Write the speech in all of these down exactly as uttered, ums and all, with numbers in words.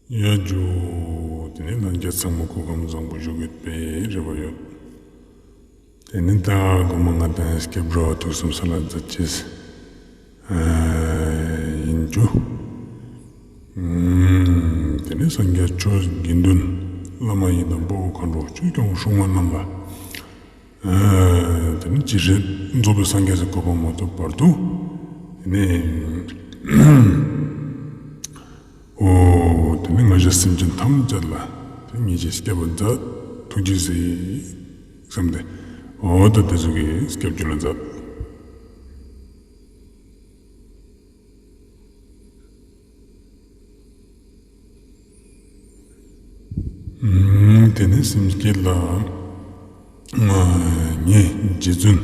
ཡ་ཇུ། དེ་ནས་ལྷན་རྒྱས་ཚང་མ་སྐུ་ཁམས་བཟང་པོ་བཞུགས་ཡོད་པའི་རེ་བ་ཡོད། དེ་ནས་ད་གོ་མ་ང་དང་སྐྱབས་འགྲོ་བ་ཐུགས་བསམ་སལ་ལ་མཛད་ཅེས། ཨ་ཡིན་ཇུ། ཨུམ། དེ་ནས་སངས་རྒྱས་ཆོས་དགེ་འདུན་བླ་མ་ཡི་དམ་དཔའ་བོ་མཁའ་འགྲོ་ཆོས་སྐྱོང་སྲུང་མ་རྣམས་ལ། ཨ་དེ་ནས་ཇི་སྲིད་རྫོགས་པའི་སངས་རྒྱས་སི་གོ་འཕང་མ་ཐོབ་བར་དུ། དེ་ནས་འོ་དེ་ནས་ང་ཞའི་སེམས་ཅན་ཐམས་ཅད་ལ་དེ་ཉེས་ཅན་སྐྱབས་པ་མཛད་ཐུགས་རྗེས་གཟིགས་བསམ་སྟེ། འོ་ད་དེ་ཚོ་གི་སྐྱབས་བཅོལ་ལ་མཛད། ཨུམ། དེ་ནས་སེམས་བསྐྱེད་ལ། ཨ་ངས་རྗེ་བཙུན་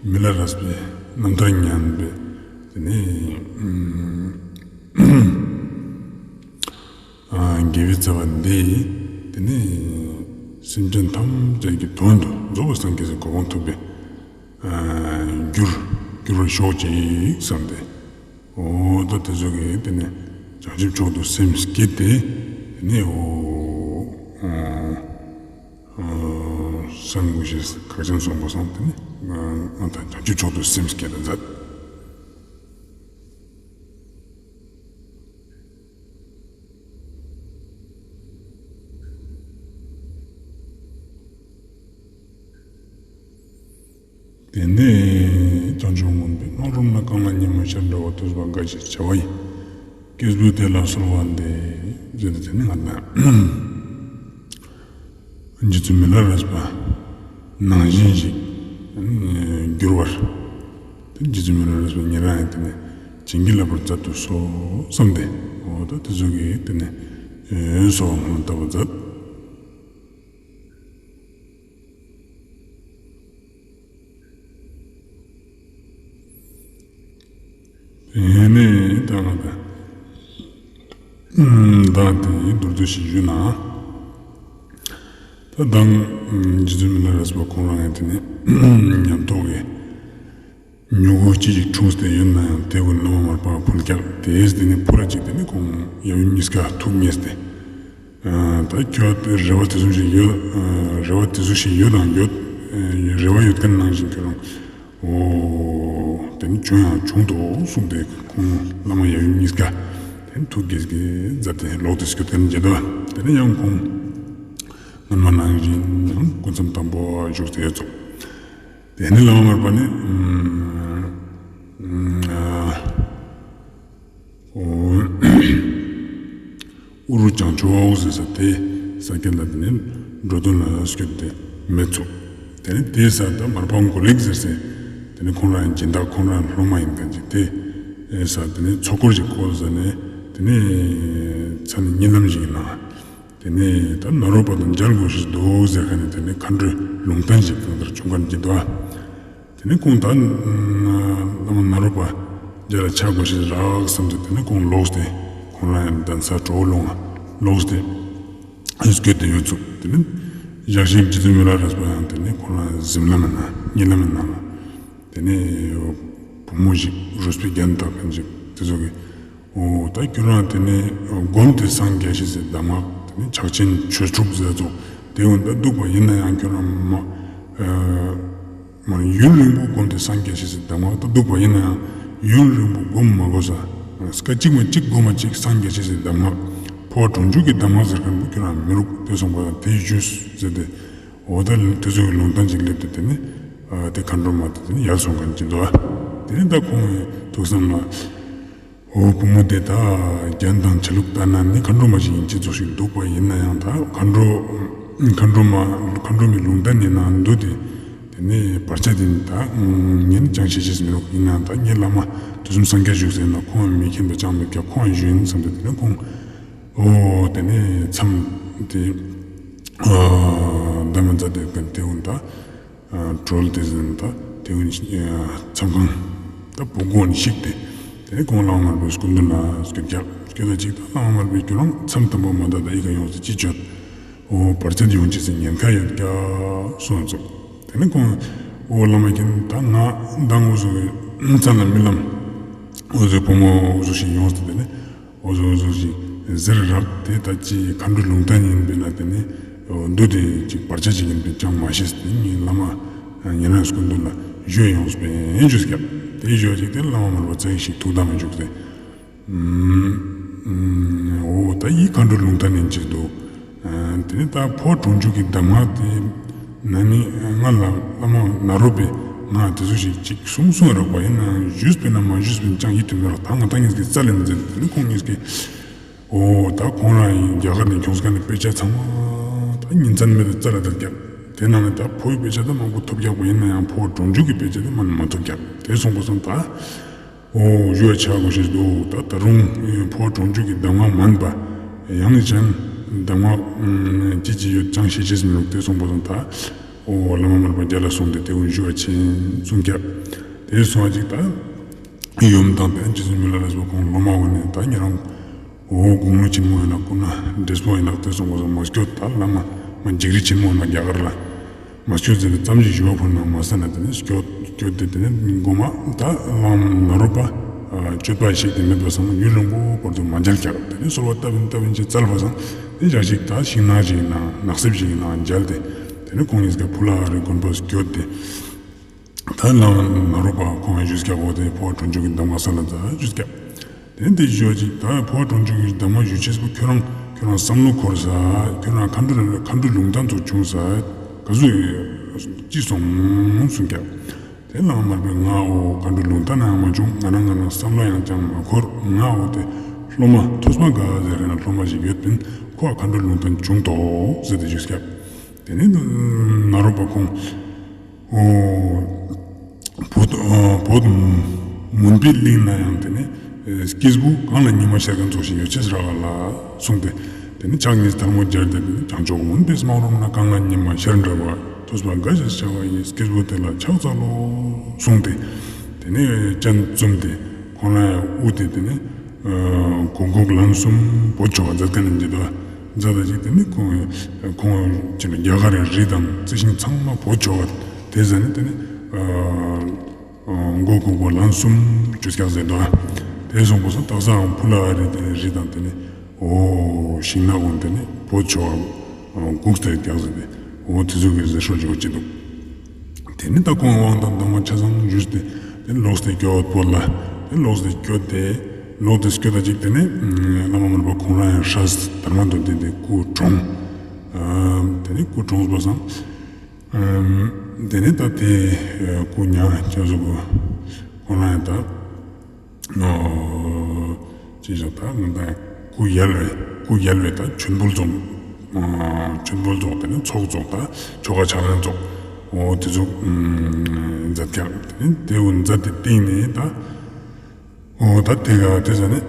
མི་ལ་རས་པའི་རྣམ་ཐར་ཉན་པས། དེ་ནས་ཨུམ། ཨ་དགེ་བའི་རྩ་བ་འདི་དེ་ནས་སེམས་ཅན་ཐམས་ཅད་ཀྱི་དོན་དུ་རྫོགས་པའི་སངས་རྒྱས་སི་གོ་འཕང་ཐོབ་པའི་ཨ་འགྱུར་འགྱུར་བར་ཤོག་ཅིག་བསམ་སྟེ། འོ་ད་དེ་ཚོ་གི་དེ་ནས་བྱང་ཆུབ་མཆོག་ཏུ་སེམས་བསྐྱེད་དེ། དེ་ནས་འོ་ཨ་སེམས་ངོ་ཤེས་ཁ་ཅན་སོང་པ་སང་དེ་ནས་ཨ་ད་བྱང་ཆུབ་མཆོག་ཏུ་སེམས་བསྐྱེད་དེ་མཛད། དེ་ནས་བྱང་ཆུབ་མངོན་པའི་སྨོན་ལམ་ནི། གང་ལ་ཉིན་མོ་ཤར་འདྲ་བ། ཐོས་པ་འགའ་ཞིག་བྱ་བ་ཡི། སྐྱེས་བུ་དེ་ལ་གསོལ་བ་འདེབས། ཟེར་ཏེ་དེ་ནས་ང་ད་རྗེ་བཙུན་མི་ལ་རས་པ་ནང་བཞིན་ཞིག་འགྱུར་བར། དེ་རྗེ་བཙུན་མི་ལ་རས་པ་ཉེ་རང་ཡང་དེ་ནས་བྱིན་གྱིས་བརླབ་པར་མཛད་དུ་གསོལ་བསམ་སྟེ། འོ་ད་དེ་ཚོ་གི་དེ་ནས་ཡོན་སོགས་སྨོན་ལམ་བཏབ་པ་མཛད། དེ་ནས་ད་ང་ད་ད་དེ་མདོར་བསྡུས་ཤིག་ཞུ་ན། ད་དང་རྗེ་བཙུན་མི་ལ་རས་པ་ཁོང་རང་ཡང་དེ་ནས་ཉམས་རྟོགས་ཀྱི་མྱུ་གུ་ཅི་ཞིག་འཁྲུངས་ཏེ་ཡོད་ན་ཡང་དེ་ཀུན་བླ་མ་མར་པ་ཕུལ་རྒྱག་དེས་དེ་ནས་ཕུལ་ར་ཅིག་དེ་ནས་ཁོང་ཡབ་ཡུམ་གཉིས་ཀ་ཐུགས་མཉེས་ཏེ། ཨ་ད་ཁྱོད་རེ་བ་དེ་ཚོ་ཞིག་ཡོད། ཨ་རེ་བ་དེ་ཚོ་ཞིག་ཡོད་དང་ཡོད། ཨ་རེ་བ་ཡོད་མཁན་ནང་བཞིན་ཁྱོད་རང་འོ་དེ་ནི་བྱུང་ཡང་བྱུང་དོ་གསུངས་ཏེ་ཁོང་བླ་མ་ཡབ་ཡུམ་གཉིས་ཀ་དེ་ནི་ཐུགས་དགྱེས་ཀྱིས་མཛད་དེ་ལོག་སྟེ་སྐྱོད་དེ་ནི་མཇལ་དོ། དེ་ནས་ཡང་ཁོང་སྔོན་མ་ནང་བཞིན་ཡང་སྐུ་མཚམས་དམ་པོ་བཞུགས་ཏེ་ཡོད་ཙང་། དེ་ནས་བླ་མ་མར་པ་ནི་ཨ་ཨུ་རུ་བྱང་ཕྱོགས་ཟེར་ས་དེ་ས་སྐྱ་ལ་དེ་ནས་འགྲོ་དོན་ལ་སྐྱོད་དེ་མེད་ཚུགས། དེ་ནས་དེ་ས་ད་མར་པ་མགོ་ལེགས་ཟེར་སའི་དེ་ནས་ཁོང་རང་ཡང་སྦྱིན་བདག་ཁོང་རང་སློབ་མ་ཡིན་མཁན་ཅིག་དེ་ས་དེ་ནས་ཚོགས་འཁོར་ཞིག་བསྐོར་ཟ་ནས་དེ་ནས་ས་ནས་གཉིད་ལམ་ཞིག་ཡིན་ན། དེ་ནས་ད་ནཱ་རོ་པ་དང་མཇལ་དགོས་ཤེས་འདུག་ཟེར་མཁན་ནི་དེ་ནས་མཁའ་འགྲོའི་ལུང་བསྟན་ཞིག་དང་དེར་བྱུང་མཁན་ཅིག་འདུག་དེ་ནས་ཁོང་ད་བླ་མ་ནཱ་རོ་པ་མཇལ་ལ་ཆ་དགོས་ཤེས་རག་བསམ་སྟེ་དེ་ནས་ཁོང་ལོག་སྟེ་ཁོང་རང་ཡང་གདན་ས་གྲོ་བོ་ལུང་ལོག་སྟེ་སྐྱོད་དེ་ཡོད་ཚུགས། དེ་ནས་ཞག་ཅིག་རྗེ་བཙུན་མི་ལ་རས་པ་ཡང་དེ་ནས་ཁོང་རང་གཟིམ་ལམ་ན་གཉིད་ལམ་ན་དེ་ནས་བུ་མོ་ཞིག་རུས་པའི་རྒྱན་བཏགས་མཁན་ཅིག་དེ་ཚོ་གི། འོ་ད་ཁྱོད་རང་དེ་ནས་སྒོམ་དེ་སངས་རྒྱས་ཤེས་སི་གདམས་ངག་དེ་ནས་ཕྱག་ཆེན་ཆོས་དྲུག་ཟེར་ཚོ་དེ་འོ་ད་འདུག་པ་ཡིན་ན་ཡང་ཁྱོད་རང་མ་མ་ཡུན་རིང་པོ་སྒོམ་དེ་སངས་རྒྱས་ཤེས་སི་གདམས་ངག་ད་འདུག་པ་ཡིན་ན་ཡང་ཡུན་རིང་པོ་སྒོམ་མ་དགོས་ས་སྐད་ཅིག་མ་གཅིག་སྒོམ་མ་གཅིག་སངས་རྒྱས་ཤེས་སི་གདམས་ངག་འཕོ་བ་གྲོལ་འཇུག་གི་གདམས་ངག་ཟེར་མཁན་པོ་ཁྱོད་རང་མི་རུག་དེ་སོང་པ་དེ་ཞུས་ཟེར་ཏེ། འོ་ད་དེ་ཚོ་གི་ལུང་བསྟན་ཅིག་སླེབས་ཏེ་དེ་ནས་དེ་མཁའ་འགྲོ་མ་དེ་དེ་ནས་ཡར་སོང་མཁན་ཅིག་འདུག་དེ་ནས་ད་ཁོང་ཐུགས་བསམ་ལ། འོ་བུ་མོ་དེ་ད་རྒྱན་དང་ཆ་ལུགས་ལྟར་ན་ནི་མཁའ་འགྲོ་མ་ཞིག་ཡིན་ཅི་ཙོགས་ཤིག་འདུག་པ་ཡིན་ན་ཡང་ད་མཁའ་འགྲོ་མཁའ་འགྲོ་མ་མཁའ་འགྲོ་མའི་ལུང་བསྟན་ཡིན་ན་འདུག་དེ། དེ་ནས་བར་ཆད་དེ་ནི་ད་ངས་ནི་ཅང་ཤེས་ཤེས་མི་རུག་ཡིན་ན་ད་ངའི་བླ་མ་དུས་གསུམ་སངས་རྒྱས་བཞུགས་ཟེར་ན་ཁོང་མི་མཁྱེན་པ་ཅང་མེད་ཀྱང་ཁོང་ཞུ་ཡིན་བསམ་སྟེ་དེ་ནས་ཁོང་འོ་དེ་ནས་མཚམས་དེ་ཨ་འདམ་མཛད་དེ་གན་དེ་འོ་ད། གྲོལ་ཏེ་ཟིན་ད་དེ་བོ་ནི་མཚམས་ཁང་ད་བུ་གོ་ནི་ཤིག་སྟེ། དེ་ནས་ཁོང་བླ་མ་མར་པའི་སྐུ་མདུན་ལ་སྐྱོད་རྒྱག་སྐྱོད་ད་ཅིག་ད་བླ་མ་མར་པའི་ཁྱོད་རང་མཚམས་དམ་པོ་མ་ད་ད་ཡི་ག་ཡོང་སྟེ་ཅི་བྱོས། འོ་བར་ཆད་ཡོང་ཅི་སི་ཉེན་ཁ་ཡོད་ཀྱག་གསུངས་ཙུག་དེ་ནས་ཁོང་འོ་བླ་མ་མཁྱེན་ད་ང་མདང་འུ་ཟུག་མཚམས་ལ་རྨི་ལམ་འུ་ཟུག་བུ་མོ་འུ་ཟུག་ཞིག་ཡོང་སྟེ་དེ་ནས། འོ་ཟུག་འོ་ཟུག་ཞིག་ ཟེར་རག་དེ་ད་ཅི་མཁའ་འགྲོ་ལུང་བསྟན་ཡིན་པས་ན་དེ་ནི་འདུག་དེ་ཅིག་བར་ཆད་ཅིག་ཡིན་པས་ཅང་མ་ཤེས་ཏེ་ངའི་བླ་མ་ཉེ་རང་སྐུ་མདུན་ལ་ཞུ་ཡོངས་པས་ཞུས་ཀྱག་དེ་ཞུ་ཅིག་དེ་བླ་མ་མར་པ་ཙ་ཡི་ཞིག་ཐུགས་དམ་བཞུགས་ཏེ། འོ་ད་ཡི་མཁའ་འགྲོ་ལུང་བསྟན་ཡིན་ཅིག་འདུག་དེ་ནི་ད་འཕོ་བ་གྲོང་འཇུག་གི་གདམས་ངག་དེ་ན་ནི་ང་ལ་བླ་མ་ནཱ་རོ་པས་ང་དེ་ཚོ་ཞིག་ཅིག་གསུང་གསུང་རག་པ་ཡིན་ན་ཞུས་པས་ན་མ་ཞུས་པས་ན་ཅང་ཡིད་དུ་མི་རག་ད་ང་ད་ངེས་ཀྱི་རྩ་ལས་མི་འཛིན། དེ་ནི་ཁོང་ངེས་ཀྱི་འོ་ད་ཁོང་རང་ཡིན་རྒྱ་གར་ནས་ཁྱོངས་ཀ་ནས་དཔེ་ཆ་ཚང་མ་ད་ཉིན་མཚན་མེད་དུ་རྩ་ལ་བསྡད་ཀྱག་དེ་ནང་ནས་ད་འཕོ་བའི་དཔེ་ཆ་ད་མང་པོ་ཐོབ་ཀྱག་པ་ཡིན་ན་ཡང་འཕོ་བ་གྲོང་འཇུག་གི་དཔེ་ཆ་ད་མ་ནི་མ་ཐོབ་ཀྱག་དེ་སོང་པ་སང་ད། འོ་ཞུ་བ་ཆ་དགོས་ཤེས་འདུག་ད་ད་རུང་འཕོ་བ་གྲོང་འཇུག་གི་གདམས་ངག་མན་པ་ཡང་ནི་ཅན་གདམས་ངག་ཅི་ཅི་ཡོད་ཅང་ཤེས་ཅེས་མི་རུག་དེ་སོང་པ་སང་ད། འོ་བླ་མ་མར་པ་རྒྱ་ལ་སོང་སྟེ་དེ་འུ་ཞུ་བ་ཆེན་གསུང་ཀྱག་དེ་སོང་བ་ཅིག་ད་ཡོམ་དང་དེ་རྗེ་བཙུན་མི་ལ་རས་པ་ཁོང་སློབ་མ་འོ་ནི་ད་ཉེ་རང་འོ་དགུང་ལོ་ཆེན་མོ་ཡིན་ན་སྐུ་ན་བགྲེས་པོ་ཡིན་ན་དེ་སོང་པ་སང་མ་སྐྱོད་ད་བླ་མ་མ་འཇིགས་རི་ཆེན་མོ་ཡིན་ན་རྒྱ་གར་ལ། མ་སྐྱོད་ཟེར་ནས་ཙམ་ཞིག་ཞུ་བ་ཕུལ་ན་མ་ས་ན་དེ་ནས་སྐྱོད་སྐྱོད་དེ་དེ་ནས་མགོ་མ་ད་བླ་མ་ནཱ་རོ་པ་སྤྱོད་པ་ཞིག་དེ་མེད་པ་སང་ཡུན་རིང་པོ་བར་དུ་མ་མཇལ་ཀྱག་དེ་ནས་གསོལ་བ་བཏབ་ཡིན་བཏབ་ཡིན་ཅེས་བཙལ་བ་སང་དེ་འཇག་ཞིག་ད་ཤིང་ནགས་ཞིག་ཡིན་ན་ནགས་གསེབ་ཞིག་ཡིན་ན་མཇལ་ཏེ་དེ་ནས་ཁོང་གཉིས་ཀ་ཕུ་ལ་རི་དགོན་པ་སྐྱོད་དེ། ད་བླ་མ་ནཱ་རོ་པ་ཁོང་ཡང་ཞུས་ཀྱག་འོ་དེ་འཕོ་བ་གྲོང་འཇུག་གི་གདམས་ངག་སལ་ལ་ད་ཞུས་ཀྱག་དེ་འདི་ཞུ་ཅིག་ད་འཕོ་བ་གྲོང་འཇུག་གི་གདམས་ངག་ཞུ་ཅེས་པོ་ཁྱོད་རང་ཁྱོད་རང་བསམ་བློ་འཁོར་ས་ཁྱོད་རང་མཁའ་འགྲོ་མཁའ་འགྲོ་ལུང་བསྟན་ཚོ་བྱུང་ས་ག་ཟུག་ཅི་སོང་གསུངས་ཀྱག་དེ་བླ་མ་མར་པས་ང་འོ་མཁའ་འགྲོ་ལུང་བསྟན་ཡང་མ་བྱུང་ང་རང་ང་རང་བསམ་བློ་ཡང་ཅང་མ་འཁོར་ང་འོ་དེ་སློབ་མ་ཐོས་པ་དགའ་ཟེར་ན་སློབ་མ་ཞིག་ཡོད་པིན་ཁོ་མཁའ་འགྲོ་ལུང་བསྟན་བྱུང་ཏོག་ཟེར་ཏེ་ཞུས་ཀྱག་དེ་ནས་ནཱ་རོ་པ་ཁོང་འོ་བོད་བོད་མུན་པའི་གླིང་ན་ཡང་དེ་ནས་སྐྱེས་བུ་གང་ལ་ཉི་མ་ཤར་མཁན་ཚོགས་ཤིག་ཡོད་ཅེས་རག་ལ་གསུངས་ཏེ། དེ་ནས་ཕྱག་གཉིས་ཐལ་མོ་སྦྱར་ཏེ་དེ་ནས་བྱང་ཕྱོགས་མུན་པའི་སྨག་རུམ་ན་གང་ལ་ཉི་མ་ཤར་འདྲ་བ་ཐོས་པ་དགའ་ཞེས་བྱ་བ་ཡི་སྐྱེས་བུ་དེ་ལ་ཕྱག་འཚལ་ལོ་གསུངས་ཏེ། དེ་ནས་སྤྱན་བཙུམས་ཏེ་ཁོང་ལ་དབུ་དེ་དེ་ནས་གོང་གོག་ལམ་གསུམ་བོད་ཆོ་ག་མཛད་མཁན་ནི་འདི་དོ་མཛད་པ་ཅིག་དེ་ནས་ཁོང་ཁོང་ཅི་ལ་རྒྱ་གར་རི་དང་རྩི་ཤིང་ཚང་མ་བོད་ཆོ་ག་དེ་ཟ་ནས་དེ་ནས་མགོ་གོང་གོག་ལམ་གསུམ་ཆུ་སྐྱག་ཟེར་དོ། དེ་སོང་པ་སང་དག་ས་ཨང་ཕུ་ལ་རི་དེ་རི་དང་དེ་ནས་འོ་ཤིང་ནགས་འོ་དེ་ནས་བོད་ཆོ་ག་འགུགས་ཏེ་རྒྱག་ཟེར་ཏེ་འོ་དེ་ཚོ་གི་ཟེར་སྲོལ་ཅིག་འོ་ཅི་འདུག་དེ་ནི་ད་ཁོང་དབང་དང་གདམས་ངག་ཆ་ཚང་ཞུས་ཏེ་དེ་ལོག་སྟེ་སྐྱོད་བོད་ལ་དེ་ལོག་སྟེ་སྐྱོད་དེ་ལོག་སྟེ་སྐྱོད་ད་ཅིག་དེ་ནི་བླ་མ་མར་པ་ཁོང་རང་ཡང་སྲས་དར་མ་མདོ་དེ་དེ་སྐུ་གྲོངས། དེ་ནི་སྐུ་གྲོངས་པ་སང་དེ་ནི་ད་དེ་སྐུ་ཉག་ཅག་ཟུག་གི་ཁོང་རང་ཡང་ད། ཅི་ཞིག་ད་ང་ད་སྐུ་ཡལ་བའི་སྐུ་ཡལ་བའི་ད་མཆོད་འབུལ་ཚོགས། མཆོད་འབུལ་ཚོགས་དེ་ནི་ཚོགས་ཚོགས་ད་ཆོ་ག་ཕྱག་ལེན་ཚོགས། འོ་དེ་ཚོ་མཛད་ཀྱག་དེ་ནི་དེ་འོ་མཛད་དེ་སྟེང་ནས་ད་འོ་ད་དེ་ག་དེ་ཟ་ནས་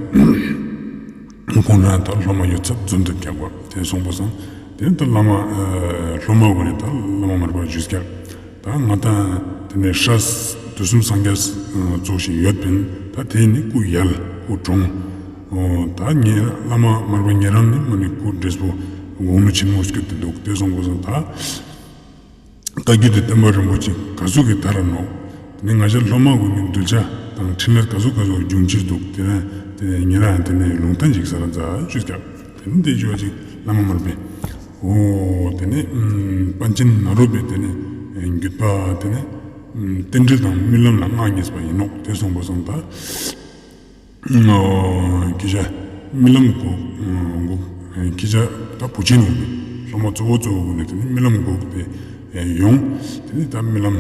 ཁོང་རང་ད་སློབ་མ་ཡོད་ཚད་འཛོམས་ཏེ་ཀྱག་པ་དེ་སོང་པ་སང་དེ་ནི་ད་བླ་མ་སློབ་མ་གོ་ནས་ད་བླ་མ་མར་པ་ཞུས་ཀྱག་ད་ང་དང་དེ་ནས་སྲས་དུས་གསུམ་སངས་རྒྱས་ཚོགས་ཤིག་ཡོད་པིན། ད་དེ་ནི་སྐུ་ཡལ་སྐུ་གྲོངས། ད་ངས་བླ་མ་མར་པ་ཉེ་རང་ནི་མ་ནི་སྐུ་བགྲེས་པོ་དགུང་ལོ་ཆེན་མོ་སྐྱོད་དེ་འདུག་དེ་སོང་པ་སང་ད་ད་རྒྱུད་དེ་སྟོན་པ་རིན་པོ་ཆེ་ག་ཟུག་གི་དར་ནོག་ནི་ང་ཞ་སློབ་མ་གུན་ནི་གདུལ་བྱ་དང་འཕྲིན་ལས་ག་ཟུག་ག་ཟུག་འབྱུང་ཅི་འདུག་དེ་ནི་དེ་ནི་ཉེ་རང་དེ་ནི་ལུང་བསྟན་ཞིག་ས་ར་མཛད་ཞུས་ཀྱག་དེ་ནི་དེ་ཞུ་བ་ཅིག་བླ་མ་མར་པས། འོ་དེ་ནས་པཎ་ཆེན་ནཱ་རོ་པའི་དེ་ནས་བརྒྱུད་པ་དེ་ནས་རྟེན་འབྲེལ་དང་རྨི་ལམ་ལ་མངའ་བརྙེས་པ་ཡིན་ནོག་དེ་སོང་པ་སང་ད་ཁྱེད་ཅག་རྨི་ལམ་འགུགས་འགུགས་ཁྱེད་ཅག་ད་བུ་ཆེན་འོ་ནི་སློབ་མ་གཙོ་བོ་གཙོ་བོ་གུན་ནི་དེ་ནས་རྨི་ལམ་འགུགས་ཏེ་ཡོང་། དེ་ནས་ད་རྨི་ལམ་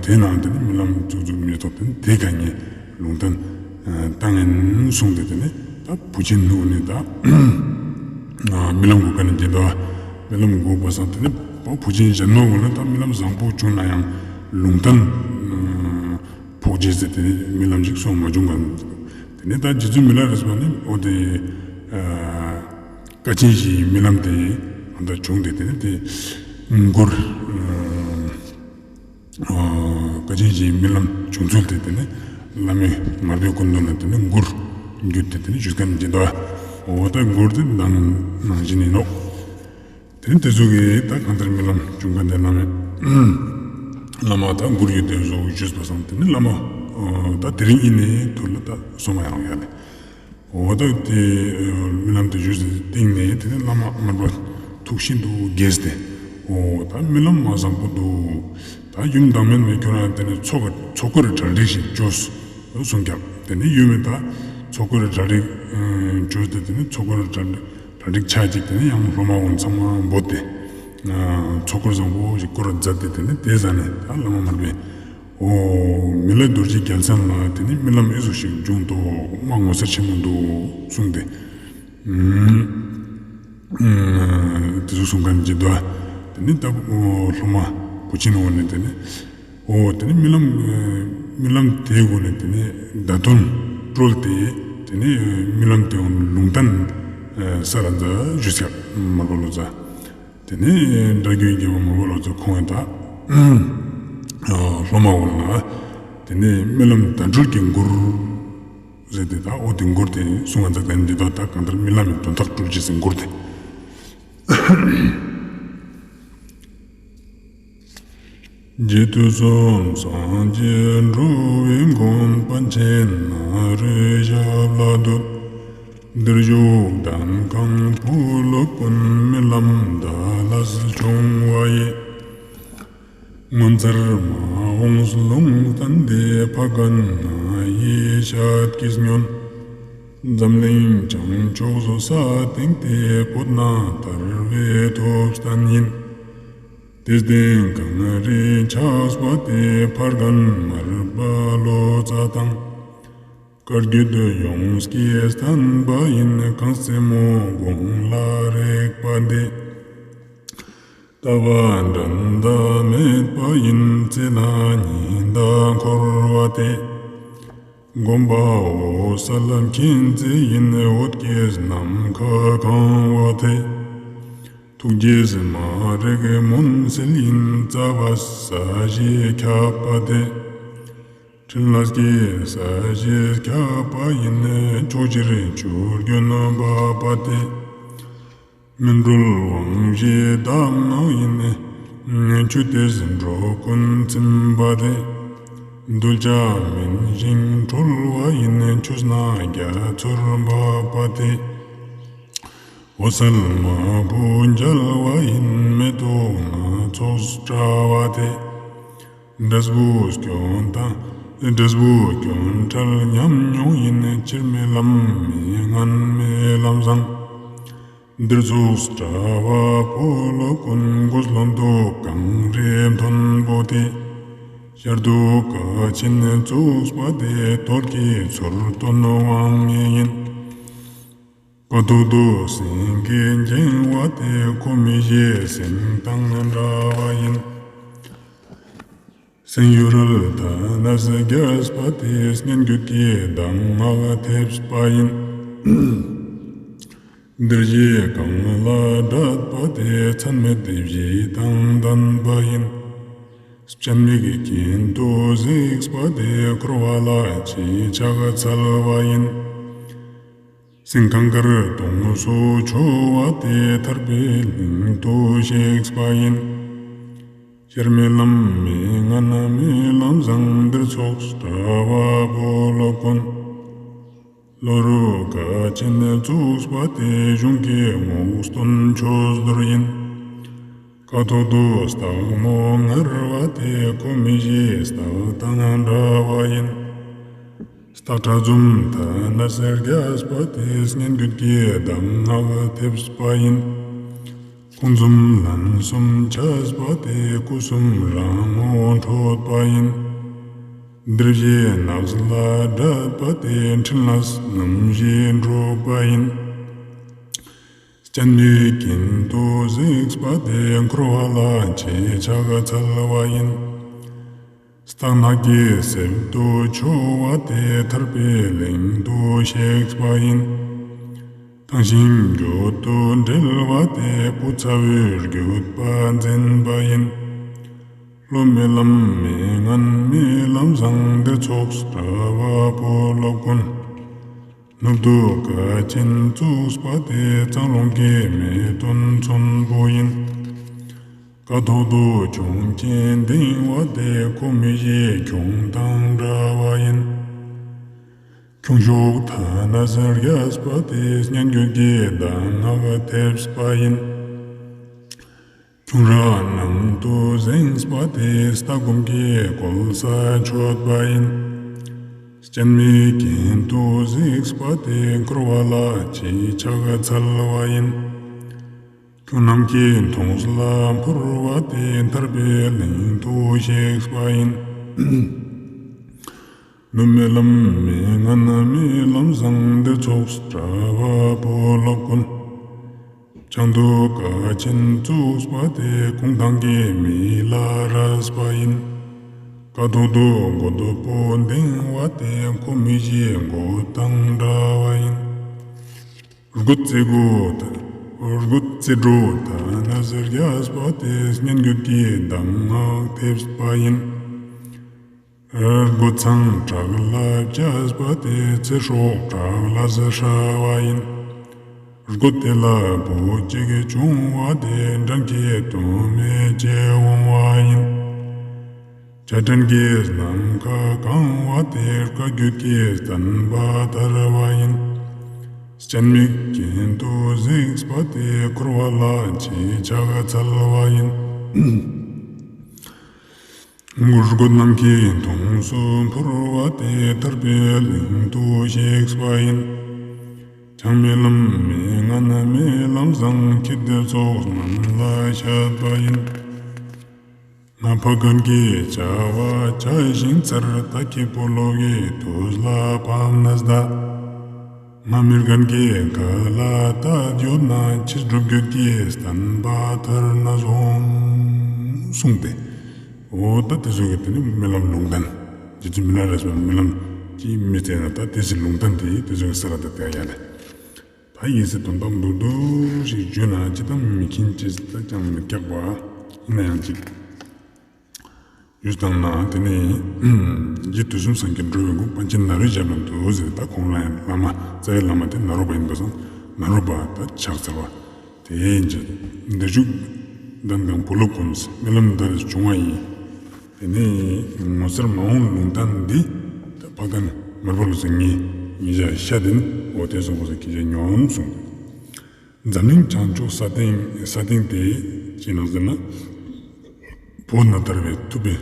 དེ་ནང་དེ་ནས་རྨི་ལམ་ཚུགས་ཚུགས་མི་ཐོག་དེ་ནས་དེ་ག་ངས་ལུང་བསྟན་བཏང་ཡིན་གསུངས་ཏེ་དེ་ནས་ད་བུ་ཆེན་ནུ་ནི་ད་རྨི་ལམ་འགུགས་ཀ་ནི་འདི་ད་རྨི་ལམ་འགུགས་པ་སང་དེ་ནས་བུ་ཆེན་གཞན་མ་གུན་ལ་ད་རྨི་ལམ་བཟང་པོ་བྱུང་ན་ཡང་ལུང་བསྟན་ཕོག་རྗེས་ཟེར་དེ་ནས་རྨི་ལམ་ཞིག་སོང་མ་བྱུང་ག་དེ་ནས་ད་རྗེ་བཙུན་མི་ལ་རས་པ་ནི་འོ་དེ་དཀའ་ཆེན་བཞིའི་རྨི་ལམ་དེ་ཨ་ད་བྱུང་སྟེ་དེ་ནས་དེ་མགུར། ཨ་དཀའ་ཆེན་བཞིའི་རྨི་ལམ་བྱུང་ཚུལ་དེ་དེ་ནི་བླ་མའི་མར་པའི་སྐུ་མདུན་ལ་དེ་ནི་མགུར་བརྒྱུད་དེ་དེ་ནི་ཞུས་ཀ་ནི་འདི་ད་འོ་ད་མགུར་དེ་ནང་ནང་བཞིན་ཡིན་ནོག་དེ་ནི་དེ་ཚོ་གིས་ད་གང་ལྟར་རྨི་ལམ་བྱུང་ཀ་དེ་བླ་མའི་བླ་མ་ད་མགུར་བརྒྱུད་དེ་བཟོ་ཞུས་པ་སང་དེ་ནི་བླ་མ་ད་དེ་རིང་ཨིན་ནི་ཐུར་ལ་ད་སོ་མ་ཡང་ཡ་ལེ། འོ་ད་དེ་རྨི་ལམ་དེ་ཞུས་ཏེ་སྟིང་ནེ་དེ་ནེ་བླ་མ་མར་པ་ཐུགས་ཤིན་ཏུ་དགྱེས་ཏེ། འོ་ད་རྨི་ལམ་མ་བཟང་པོ་འདུག་ད་ཡུམ་བདག་མེད་མས་ཁྱོད་རང་དེ་ནེ་ཚོགས་ཀྱི་ཚོགས་འཁོར་གྲ་སྒྲིག་ཞིག་བཅོས་གསུངས་ཀྱག་དེ་ནེ་ཡུམ་མི་ད་ཚོགས་འཁོར་གྲ་སྒྲིག་བཅོས་ཏེ་དེ་ནེ་ཚོགས་འཁོར་གྲ་སྒྲིག་ཆ་ཅིག་དེ་ནེ་ཡང་སློབ་མ་འོ་ཚང་མ་འབོད་དེ། ཚོགས་འཁོར་བཟང་པོ་ཞིག་བསྐོར་མཛད་དེ་དེ་ནེ་དེ་ཟ་ནེ་ད་བླ་མ་མར་པས། འོ། མི་ལ་རྡོ་རྗེ་རྒྱལ་མཚན་ལ་དེ་ནེ་རྨི་ལམ་ཨི་ཟུག་ཞིག་བྱུང་ཏོ་མ་ངོ་མཚར་ཆེན་མོ་འདུག་གསུངས་ཏེ། དེ་ཟུག་གསུངས་ཁན་གྱི་དོ། དེ་ནེ་ད་སློབ་མ་བུ་ཆེན་འོ་ནེ་དེ་ནེ། འོ་དེ་ནེ་རྨི་ལམ་རྨི་ལམ་དེའི་སྒོ་ནེ་དེ་ནེ་བརྡ་དོན་བཀྲོལ་ཏེ་དེ་ནེ་རྨི་ལམ་དེའི་ལུང་བསྟན་ས་ར་མཛད་ཞུས་ཀྱག་མར་པ་ལོ་ཙཱ། དེ་ནེ་སྒྲ་སྒྱུར་རྒྱལ་པོ་མར་པ་ལོ་ཙཱ་ཁོང་ད་སློབ་མ་འོ་ན་དེ་ནེ་རྨི་ལམ་བརྡ་བཀྲོལ་གྱི་མགུར་ཟེར་ཏེ་ད་འོ་དེ་མགུར་དེ་གསུང་བ་མཛད་དེ་འདི་ད་ད་གང་ལྟར་རྨི་ལམ་གྱི་དོན་དག་བཀྲོལ་ཅེས་སི་མགུར་དེ། རྗེ་དུས་གསུམ་སངས་རྒྱས་འགྲོ་བའི་མགོན། པཎ་ཆེན་ནཱ་རོའི་ཞབས་ལ་འདུད། འདིར་བཞུགས་གདན་ཁང་བུ་སློབ་ཀུན། རྨི་ལམ་བརྡ་ལ་བྱུང་བ་ཡི། ངོ་མཚར་མ་འོངས་ལུང་བསྟན་འདི། ཕ་རྒན་ང་ཡི་ཞལ་གྱིས་ཉོན། འཛམ་གླིང་བྱང་ཕྱོགས་སུ་ས་སྟེང་སྟེ། བོད་ན་དར་བའི་ཐུབ་བསྟན་ཡིན། དེ་སྟེང་གངས་རི་ཆགས་པ་དེ། ཕ་རྒན་མར་པ་ལོ་ཙཱ་དང་། བཀའ་བརྒྱུད་ཡོངས་ཀྱི་བསྟན་པ་ཡིན། གངས་རྩེ་མོ་དགུང་ལ་རེག་པ་དེ། ལྟ་བ་འགྲན་ཟླ་མེད་པ་ཡིན། རྩེ་ལ་ཉི་ཟླ་འཁོར་བ་དེ། དགོན་པ་འོད་གསལ་མཁྱེན་བརྩེ་ཡིན། འོད་ཀྱིས་ནམ་མཁའ་གང་བ་དེ། ཐུགས་རྗེས་མ་རིག་མུན་སེལ་ཡིན། རྩ་བ་ས་གཞི་ཁྱབ་པ་དེ། ཕྲིན་ལས་ཀྱི་ས་གཞི་ཁྱབ་པ་ཡིན། ཕྱོགས་བཞིར་ཆུ་རྒྱུན་འབབ་པ་དེ། སྨིན་གྲོལ་དབང་བཞིའི་གདམས་ངག་ཡིན། ཆུ་དེས་འགྲོ་ཀུན་ཚིམ་པ་དེ། གདུལ་བྱ་སྨིན་ཞིང་གྲོལ་བ་ཡིན། ཆུ་སྣ་རྒྱ་མཚོར་འབབ་པ་དེ། འོད་གསལ་མ་བུ་མཇལ་བ་ཡིན། མེ་ཏོག་སྣ་ཚོགས་བཀྲ་བ་དེ། འབྲས་བུ་སྐྱོན་དང་འབྲས་བུ་སྐྱོན་བྲལ་ཉམས་མྱོང་ཡིན། སྤྱིར་རྨི་ལམ་མི་ངན་རྨི་ལམ་བཟང་། འདིར་ཚོགས་གྲྭ་པ་བུ་སློབ་ཀུན། དགུ་སློབ་འདུ་ཁང་རིམ་མཐོན་པོ་དེ། ཤར་དུ་དགའ་ཆེན་བཙུགས་པ་དེ། དོལ་གྱི་ཚུལ་སྟོན་དབང་ངེ་ཡིན། ཁ་ཐོག་ཏུ་སེང་གེ་འགྱིང་བ་དེ། ཁོ་མི་ཤེས་སེང་དང་འདྲ་བ་ཡིན། སེང་ཡུ་རལ་ཐ་ན་རྒྱས་པ་དེ། སྙན་བརྒྱུད་ཀྱི་གདམས་ངག་ཐེབས་པ་ཡིན། འདིར་གཞི་གང་ལ་བྲིས་པ་དེ། མཚམས་མེད་བཞི་དང་ལྡན་པ་ཡིན། སྤྱན་མིག་གྱེན་དུ་གཟིགས་པ་དེ། འཁོར་བ་ལ་ཅི་ཕྱག་འཚལ་བ་ཡིན། སེང་གངས་དཀར་དུང་སུ་འཕྱོ་བ་དེ། ཐར་པའི་གླིང་དུ་གཤེགས་པ་ཡིན། ཤར་རྨི་ལམ་མི་ངན་རྨི་ལམ་བཟང་། འདིར་ཚོགས་གྲྭ་པ་བུ་སློབ་ཀུན། བློ་རུ་དགའ་ཆེན་བཙུགས་པ་དེ། གཞུང་གི་རྔོག་སྟོན་ཆོས་རྡོར་ཡིན། ཁ་ཐོག་ཏུ་སྟག་མོ་ངར་བ་དེ། ཁོ་མི་ཤེས་སྟག་དང་འདྲ་བ་ཡིན། སྟག་ཁྲ་འཛུམ་ཐ་ན་རྒྱས་པ་དེ། སྙན་བརྒྱུད་ཀྱི་གདམས་ངག་ཐེབས་པ་ཡིན། ཁོང་འཛུམ་ལན་གསུམ་འཆད་པ་དེ། སྐུ་གསུམ་རང་ངོ་འཕྲོད་པ་ཡིན། འདིར་གཞི་ནགས་ལ་བྲིས་པ་དེ། འཕྲིན་ལས་རྣམ་བཞི་འགྲུབ་པ་ཡིན། སྤྱན་མིག་གྱེན་དུ་གཟིགས་པ་དེ། འཁོར་བ་ལ་ཅི་ཕྱག་འཚལ་བ་ཡིན། སྟག་ནགས་ཀྱི་གསེབ་ཏུ་འཕྱོ་བ་དེ། ཐར་པའི་གླིང་དུ་གཤེགས་པ་ཡིན། ཐང་ཤིང་རྒྱུད་དུ་འབྲེལ་བ་དེ། བུ་ཚ་བོའི་རྒྱུད་པ་འཛིན་པ་ཡིན། བློ་རྨི་ལམ་མི་ངན་རྨི་ལམ་བཟང་། འདིར་ཚོགས་གྲྭ་པ་བུ་སློབ་ཀུན། ནུབ་ཏུ་དགའ་ཆེན་བཙུགས་པ་དེ། གཙང་རོང་གི་མེས་སྟོན་ཚོན་པོ་ཡིན། ཁ་ཐོག་ཏུ་ཁྱུང་ཆེན་ལྡིང་བ་དེ། ཁོ་མི་ཤེས་ཁྱུང་དང་འདྲ་བ་ཡིན། ཁྱུང་གཤོག་ཐ་ན་ཟེར་རྒྱས་པ་དེ་སྙན་བརྒྱུད་ཀྱི་གདམས་ངག་ཐེབས་པ་ཡིན། ཁྱུང་ར་ནང་དུ་གཟིངས་པ་དེ་ལྟ་སྒོམ་གྱི་གོལ་ས་ཆོད་པ་ཡིན། སྤྱན་མིག་གྱེན་དུ་གཟིགས་པ་དེ་འཁོར་བ་ལ་ཅི་ཕྱག་འཚལ་བ་ཡིན། ཁྱུང་རྣམས་ཀྱི་མཐོངས་ལ་འཕུར་བ་དེ་ཐར་པའི་གླིང་དུ་གཤེགས་པ་ཡིན། ནུབ་རྨི་ལམ་མི་ངན་རྨི་ལམ་བཟང་སྡེ་ཚོགས་དྲ་བ་སྤོ་ལོ་ཀུན། བྱང་དུ་ཀ་ཆེན་བཙུགས་པ་དེ་གུང་ཐང་གི་མི་ལ་རས་པ་ཡིན། ཀ་ཐོག་ཏུ་མགོ་དོ་པོ་འདིང་བ་དེ་ཁོ་མི་ཞིག་མགོ་དང་འདྲ་བ་ཡིན། རྒོད་ཚེ་རྒོད། རྒོད་ཚེ་སྒྲོ་ཐ་ན་ཟེར་རྒྱས་པ་དེ་སྙན་བརྒྱུད་ཀྱི་གདམས་ངག་ཐེབས་པ་ཡིན། རྒོད་ཚང་བྲག་ལ་བཅས་པ་དེ་ཚེ་སྲོག་བྲག་ལ་ཟེར་ཧྲ་བ་ཡིན། རྒོད་དེ་ལ་བུ་གཅིག་བྱུང་བ་དེ་འགྲན་གྱི་དོན་མེད་ཅེས་འོང་བ་ཡིན། ཆ་འགྲན་གྱིས་ནམ་མཁའ་གང་བ་དེ་བཀའ་བརྒྱུད་ཀྱི་བསྟན་པ་དར་བ་ཡིན། སྤྱན་མིག་གྱེན་དུ་གཟིགས་པ་དེ་འཁོར་བ་ལ་ཅི་ཕྱག་འཚལ་བ་ཡིན། རྒོད་རྣམས་ཀྱི་མཐོངས་སུ་འཕུར་བ་དེ་ཐར་པའི་གླིང་དུ་གཤེགས་པ་ཡིན། བྱང་རྨི་ལམ་མི་ངན་རྨི་ལམ་བཟང་ཁྱི་སྡེ་ཚོགས་རྣམས་ལ་བཤད་པ་ཡིན། ང་ཕ་རྒན་གྱི་བྱ་བ་བྱ་ཞིང་འཚར། ད་ཁྱི་སྤོ་ལོ་གི་དུས་ལ་ཕམ་ནས་ད། ང་མི་རྒན་གྱི་ཁ་ལ་ལྟ་ཡོད་ན། ཕྱི་སྒྲུབ་བརྒྱུད་ཀྱི་བསྟན་པ་དར་ན་བཟང་གསུངས་ཏེ། འོ་ད་དེ་ཚོ་གི་དེ་ནི་རྨི་ལམ་ལུང་བསྟན། རྗེ་བཙུན་མི་ལ་རས་པའི་རྨི་ལམ་གྱི་མི་ཚེ་ན་ད་དེ་ཚོ་ལུང་བསྟན་དེ་དེ་ཚོ་གི་ས་ར་ད་དེ་ཡ་ལེ། ད་ཡིན་སྲིད་དོན་དག་མདོར་བསྡུས་ཤིག་བརྗོད་ན་ཅི་དང་མི་མཁྱེན་ཅི་ད་ཅང་མི་སྐྱག་པ་ཡིན་ན་ཡང་ཅིག་ཡུས་བཏང་ན་དེ་ནི་རྗེ་དུས་གསུམ་སངས་རྒྱས་འགྲོ་བའི་མགོན་པཎ་ཆེན་ནཱ་རོའི་ཞབས་ལ་འདུད་ཟེར། ད་ཁོང་ལ་ཡང་བླ་མ་རྩ་བའི་བླ་མ་དེ་ནཱ་རོ་པ་ཡིན་པ་སོང་། ནཱ་རོ་པ་ད་ཕྱག་འཚལ་བ་དེ་ཡིན་ཅིག་འདི་བཞུགས་གདན་གང་བུ་ལོ་ཀུན་རྨི་ལམ་འདིར་བྱུང་བ་ཡིན། དེ་ནི་ངོ་མཚར་མ་འོངས་ལུང་བསྟན་འདི་ད་ཕ་རྒན་མར་པ་ལོ་ཟེར་ངེ་ངེ་ཞག་ཤ་དེན་འོ་དེ་སོང་པ་ཟེར་ཁྱེད་ཅག་ཉོན་གསུངས། འཛམ་གླིང་བྱང་ཕྱོགས་ས་སྟེང་ས་སྟེང་དེ་ཅི་ནང་ཟེར་ན། བོད་ན་དར་བའི་ཐུབ་པའི་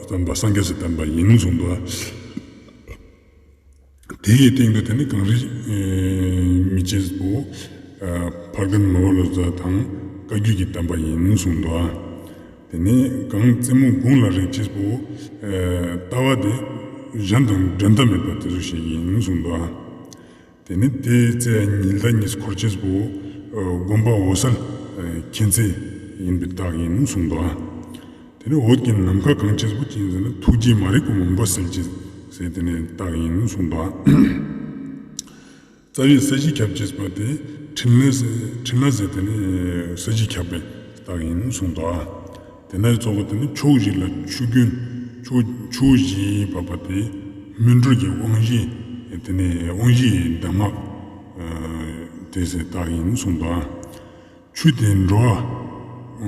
བསྟན་པ་སངས་རྒྱས་སི་བསྟན་པ་ཡིན་གསུངས་འདུག་དེའི་སྟེང་དུ་དེ་ནི་གངས་རི་མི་ཆེན་པོ་ཕ་རྒན་མར་པ་ལོ་ཙཱ་དང་བཀའ་བརྒྱུད་ཀྱི་བསྟན་པ་ཡིན་གསུངས་འདུག་དེ་ནི་གངས་རྩེ་མོ་དགུང་ལ་རེག་ཅེས་པོ་ལྟ་བ་དེ་གཞན་དང་འགྲན་ཟླ་མེད་པ་དེ་ཚོ་ཞིག་ཡིན་གསུངས་འདུག་དེ་ནི་དེའི་རྩེ་ཉི་ཟླ་གཉིས་འཁོར་ཅེས་པོ་དགོན་པ་འོད་གསལ་མཁྱེན་བརྩེ་ཡིན་པའི་རྟགས་ཡིན་གསུངས་འདུག་དེ་ནི་འོད་ཀྱི་ནམ་མཁའ་གང་ཅེས་པོ་ཅི་ཡིན་ཟེར་ན་ཐུགས་རྗེ་མ་རིག་པ་མུན་པ་སེལ་ཅེས་ཟེར་དེ་ནི་རྟགས་ཡིན་གསུངས་འདུག་རྩ་བའི་ས་གཞི་ཁྱབ་ཅེས་པ་དེ་ཕྲིན་ལས་ཕྲིན་ལས་ཟེར་དེ་ནི་ས་གཞི་ཁྱབ་པའི་རྟགས་ཡིན་གསུངས་འདུག་དེ་ནས་ཚོགས་པ་དེ་ནི་ཕྱོགས་བཞི་ལ་ཆུ་རྒྱུན་ཕྱོགས་ཕྱོགས་བཞི་བབས་པ་དེ་སྨིན་གྲོལ་གྱི་དབང་བཞི་དེ་ནི་དབང་བཞིའི་གདམས་ངག་དེ་ཟེར་རྟགས་ཡིན་གསུངས་འདུག་ཆུ་དེ་འགྲོ་བ།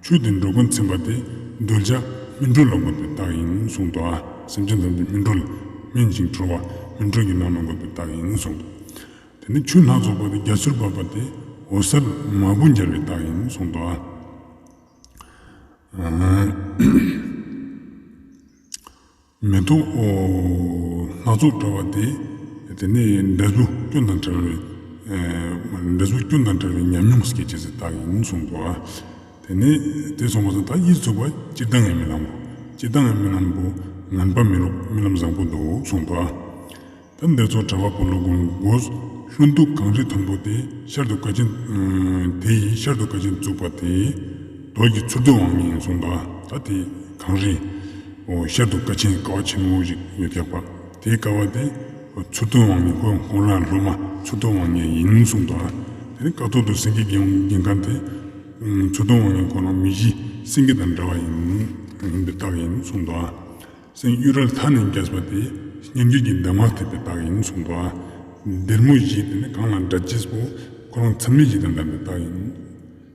ཆུ་དེ་འགྲོ་ཀུན་ཚིམ་པ་དེ་གདུལ་བྱ་སྨིན་གྲོལ་ལ་འགོད་པའི་རྟགས་ཡིན་གསུངས་འདུག་སེམས་ཅན་ཐམས་ཅད་སྨིན་གྲོལ་སྨིན་ཞིང་གྲོལ་བ་སྨིན་གྲོལ་གྱི་ནང་ལ་འགོད་པའི་རྟགས་ཡིན་གསུངས་འདུག་དེ་ནི་ཆུ་སྣ་ཚོགས་པ་དེ་རྒྱ་མཚོར་བབས་པ་དེ་འོད་གསལ་མ་བུ་འབྱར་བའི་རྟགས་ཡིན་གསུངས་འདུག་མེ་ཏོག་སྣ་ཚོགས་བཀྲ་བ་དེ་དེ་ནི་འབྲས་བུ་སྐྱོན་དང་བྲལ་བའི་འབྲས་བུ་སྐྱོན་དང་བྲལ་བའི་ཉམས་མྱོང་སྐྱེད་ཅེས་སི་རྟགས་ཡིན་གསུངས་འདུག་དེ་ནི་དེ་སོང་པ་སང་ད་ཡིད་ཚུགས་པ་སྤྱིར་བཏང་གི་རྨི་ལམ་པོ་སྤྱིར་བཏང་གི་རྨི་ལམ་པོ་ངན་པ་མི་རུག་རྨི་ལམ་བཟང་པོ་འདུག་གསུངས་འདུག་ད་འདི་ཚོ་གྲྭ་པ་པོ་ལོ་དགུང་དགོས། ལྷུན་སྟུག་གངས་རི་མཐོན་པོ་དེ་ཤར་དུ་ཀ་ཆེན། དེ་ཡི་ཤར་དུ་ཀ་ཆེན་བཙུགས་པ་དེ་རྡོ་རྗེ་མཚུར་སྟོན་དབང་ངེ་ཡིན་གསུངས་འདུག་ད་དེ་གངས་རི་འོ་ཤར་དུ་ཀ་ཆེན་ཀ་བ་ཆེན་མོ་ཞིག་ཡོད་ཀྱག་པ་དེའི་ཀ་བ་དེ་མཚུར་སྟོན་དབང་ངེ་ཁོ་ཁོང་རང་སློབ་མ་མཚུར་སྟོན་དབང་ངེ་ཡིན་གསུངས་འདུག་དེ་ནི་ཀ་ཐོག་ཏུ་སེང་གེ་བརྒྱན་བརྒྱན་མཁན་དེ་མཚུར་སྟོན་དབང་ངེ་ཁོ་རང་མི་གཤིས་སེང་གེ་དང་འདྲ་བ་ཡིན་ཡིན་པའི་རྟགས་ཡིན་གསུངས་འདུག་སེང་གཡུ་རལ་མཐའ་ནས་རྒྱས་པ་དེ་སྙན་བརྒྱུད་ཀྱི་གདམས་ངག་ཐེབས་པའི་རྟགས་ཡིན་གསུངས་འདུག་སྡེར་མོ་བཞི་དེ་ནི་གང་ལ་འདྲ་ཅེས་པོ་ཁོ་རང་ཚད་མེད་བཞི་དང་ལྡན་པའི་རྟགས་ཡིན།